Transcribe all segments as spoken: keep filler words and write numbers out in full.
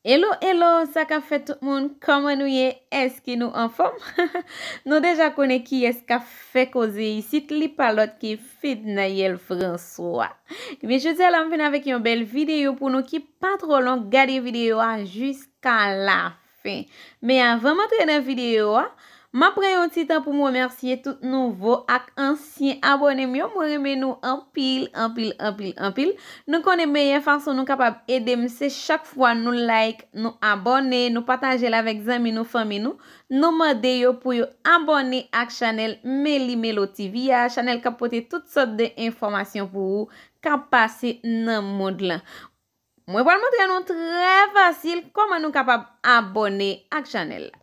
Hello, hello, sa k ap fèt tout moun? Kòman nou ye? Èske nou anfòm? Nou deja konnen kiyès k ap fè koze isit, li pa lòt ke Fednaelle François. Ebyen, jodi a la, m vin avèk yon bèl videyo pou nou ki pa twò long. Gade videyo a jiska lafen. Men avan m antre nan videyo a, m ap pran yon ti tan pou m remèsye tout nouvo ak ansyen abòne m yo. Mwen renmen nou anpil, anpil, anpil, anpil. Nou konnen meyè fason nou kapab ede m, se chak fwa nou like, nou abòne, nou pataje l avèk zanmi nou, fanmi nou. Nou mande yo pou yo abòne ak chanèl Meli Melo T V a, chanèl k ap pote tout sòt de enfòmasyon pou ou k ap pase nan mond lan. Mwen pral montre nou trè fasil kòman nou kapab abòne ak chanèl la.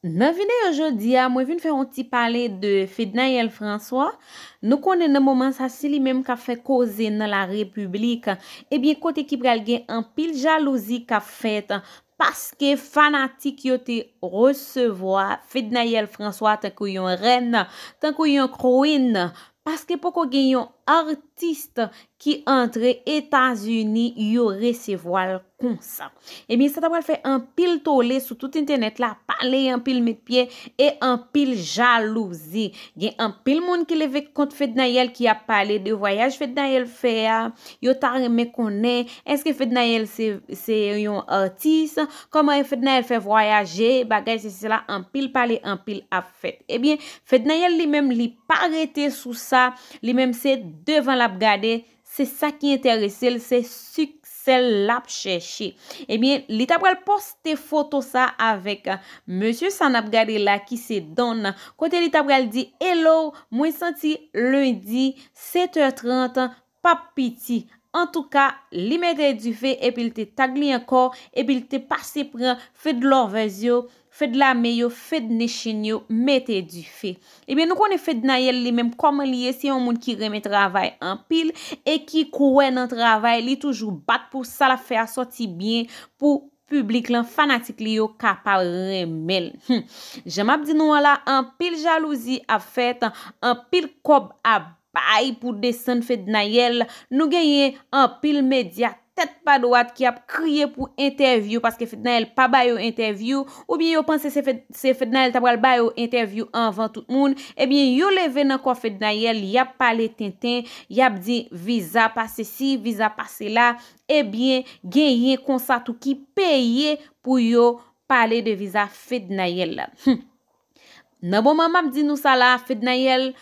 Nan videyo jodi a, mwen vin fè yon ti pale de Fednaelle François. Nou konnen nan moman sa, se li menm k ap fè koze nan la repiblik. Ebyen, kote ki pral gen anpil jalouzi k ap fèt, paske fanatik yo te resevwa Fednaelle François tankou yon rèn, tankou yon queen, paske poko gen yon atis ki antre Etazini, yo resevwa l konsa. Ebyen, sa ta pral fè anpil tole sou tout entènèt la, pale anpil met pye e anpil jalouzi. Gen anpil moun ki leve kont Fednaelle, ki ap pale de vwayaj Fednaelle fè a. Yo ta renmen konnen, èske Fednaelle se, se yon atis? Kòman Fednaelle fè vwayaje? Bagay sesi sela, anpil pale, anpil ap fèt. Ebyen, Fednaelle li menm, li pa rete sou sa. Li menm, se devan l ap gade. Se sa ki enterese l, se siksè l ap chèche. Ebyen, li ta pral poste foto sa avèk, euh, mesye sa n ap gade la ki se Don, kote li ta pral di: "Hello, mwen santi lendi, sèt è trant, p ap piti." Antouka, li mete dife epi l te tag li ankò, epi l te pase pran Fed Lovers yo, Fed Lame yo, Fed Nation yo, mete dife. Ebyen, nou konnen Fednaelle li menm kòman li ye, se yon moun ki renmen travay anpil e ki kwè nan travay, li toujou bat pou sa l ap fè a sòti byen pou piblik lan, fanatik li yo kapab renmen l. Hmm. Jan m ap di nou an la, anpil jalouzi ap fèt, anpil kòb ap bay pou desann Fednaelle. Nou genyen anpil medya tèt pa dwat ki ap kriye pou entèvyou, paske Fednaelle pa ba yo entèvyou, oubyen yo panse se Fed-, se Fednaelle ta pral ba yo entèvyou anvan tout moun. Ebyen, yo leve nan kò Fednaelle, y ap pale tenten, y ap di viza pa sesi, viza pa sela. Ebyen, genyen konsa tou ki peye pou yo pale de viza Fednaelle la. Hmm. Nan moman m ap di nou sa la, Fednaelle,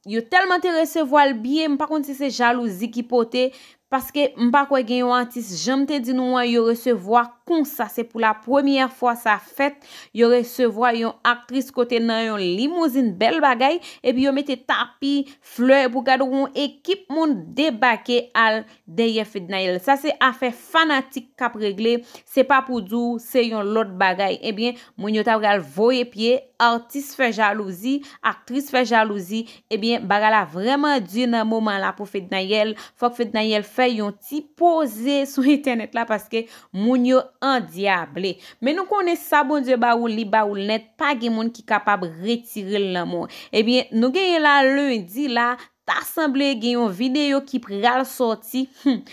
yo tèlman te resevwa l byen, m pa konn si se jalouzi ki pote, paske m pa kwè gen yon atis, jan m te di nou an, yo resevwa konsa. Se pou la premyè fwa sa fèt, yo resevwa yon aktris kote nan yon limouzin, bèl bagay, epi yo mete tapi, flè, pou gade yon ekip moun debake al dèyè Fednaelle. Sa se afè fanatik k ap regle, se pa pou di w se yon lòt bagay. Ebyen, moun yo ta pral voye pye, atis fè jalouzi, aktris fè jalouzi, ebyen, bagay la vrèman di nan moman la pou Fednaelle. Fòk Fednaelle fè yon ti poze sou entènèt la, paske moun yo andyable. Men nou konnen sa Bondye ba ou, li ba ou l nèt, pa gen moun ki kapab retire l nan men w. Ebyen, nou genyen la lendi la, ta sanble gen yon videyo ki pral sòti. Hmm.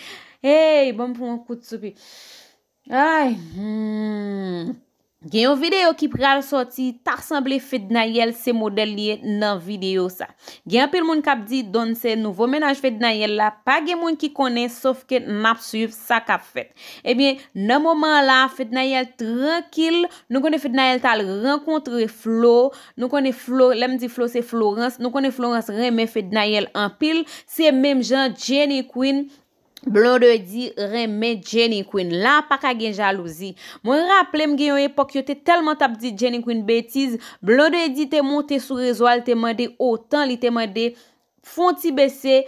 Hey, ban m pran yon kout soupi. Ay, hmm. Gen yon videyo ki pral sòti, ta sanble Fednaelle se modèl li ye nan videyo sa. Gen anpil moun k ap di Don se nouvo mennaj Fednaelle la, pa gen moun ki konnen, sof ke n ap swiv sa k ap fèt. Ebyen, nan moman an la, Fednaelle trankil, nou konnen Fednaelle t al rankontre Flo, nou konnen Flo, lè m di Flo se Florence, nou konnen Florence renmen Fednaelle anpil, se menm jan Jenny Queen, Blondedy renmen Jenny Queen. La pa ka gen jalouzi. Mwen raple m gen yon epòk yo te tèlman t ap di Jenny Queen betiz, Blondedy te monte sou rezo a, l te mande otan, li te mande fon ti bese,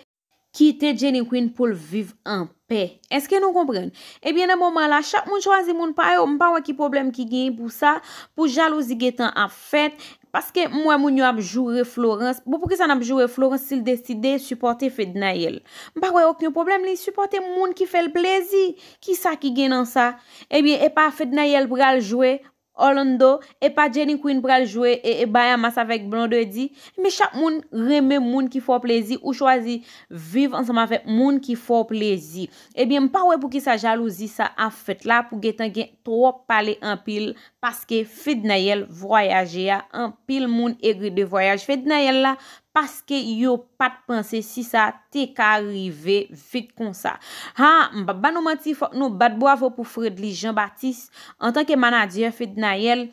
kite Jenny Queen pou l viv anpè. Èske nou konprann? Ebyen, nan moman la, chak moun chwazi moun pa yo, m pa wè ki pwoblèm ki genyen pou sa, pou jalouzi gentan ap fèt, Paske m wè moun yo ap joure Florence. Bon, poukisa n ap joure Florence si l deside sipòte Fednaelle? M pa wè okenn pwoblèm, li sipòte moun ki fè l plezi. Kisa ki gen nan sa? Ebyen, e pa Fednaelle pral jwe Orlando, e pa Jenny Queen pral jwe e, e Bahamas avèk Blondedy. Men chak moun renmen moun ki fè w plezi, ou chwazi viv ansanm avèk moun ki fè w plezi. Ebyen, m pa wè poukisa jalouzi sa ap fèt la, pou gentan gen twòp pale anpil, paske Fednaelle vwayaje a, anpil moun egri de vwayaj Fednaelle la, paske yo pa t panse si sa te ka rive vit konsa. Ha, m p ap ba nou manti, fòk nou bat bwavo pou Fredly Jean Baptiste, antanke manadjè Fednaelle,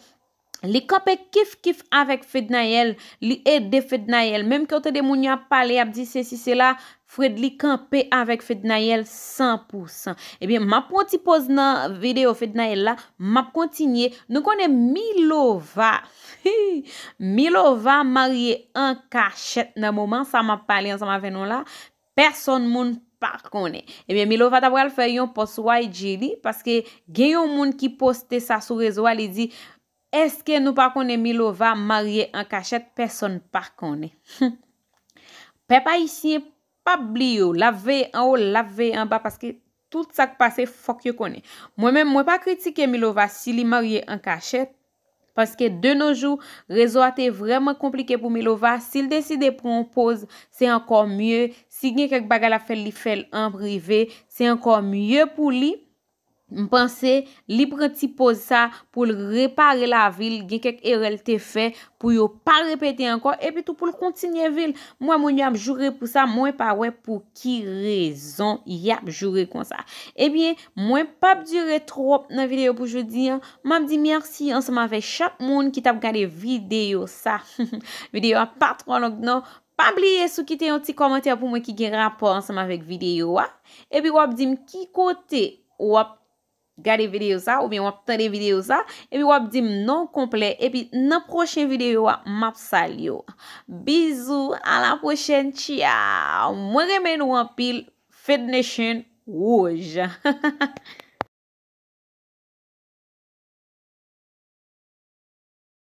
li kanpe kif kif avèk Fednaelle, li ede Fednaelle. Menm ke w tande moun yo ap pale, ap di sesi sela, Fredly kanpe avèk Fednaelle san pou san. Ebyen, m ap pran ti poz nan videyo Fednaelle la, m ap kontinye. Nou konnen Milova. Milova marye an kachèt nan moman sa m ap pale ansanm avè nou la. Pèsonn moun pa konnen. Ebyen, Milova ta pral fè yon pòs Y G li, paske gen yon moun ki poste sa sou rezo a, li di, èske nou pa konnen Milova marye an kachèt? Pèsonn pa konnen. Pèp ayisyen, p ap bliye w, l ap veye anwo, l ap veye anba, paske tout sa k pase, fòk yo konnen. Mwen menm, mwen pa kritike Milova si li marye an kachèt, paske de nos jours, rezo a te vrèman konplike pou Milova. Si l deside pran yon poz, se ankò mye. Si gen kèk bagay l ap fè, li fè l an prive, se ankò mye pou li. M panse li pran ti poz sa pou l repare lavi l, gen kèk erè l te fè, pou yo pa repete ankò, epi tou pou l kontinye vi l. M wè moun yo ap joure pou sa, mwen pa wè pou ki rezon y ap joure konsa. Ebyen, mwen p ap dire twòp nan videyo pou jodi a. M ap di mèsi ansanm avèk chak moun ki t ap gade videyo sa. Videyo a pa twò long non. Pa bliye sou kite yon ti kòmantè pou mwen ki gen rapò ansanm avèk videyo a. Epi w ap di m ki kote w ap gade videyo sa, oubyen w ap tande videyo sa, epi w ap di m non konplè, epi nan pwochen videyo a, m ap salye w. Bizou, a la pwochèn, tchaw! Mwen renmen nou anpil, Fed Nation wouj!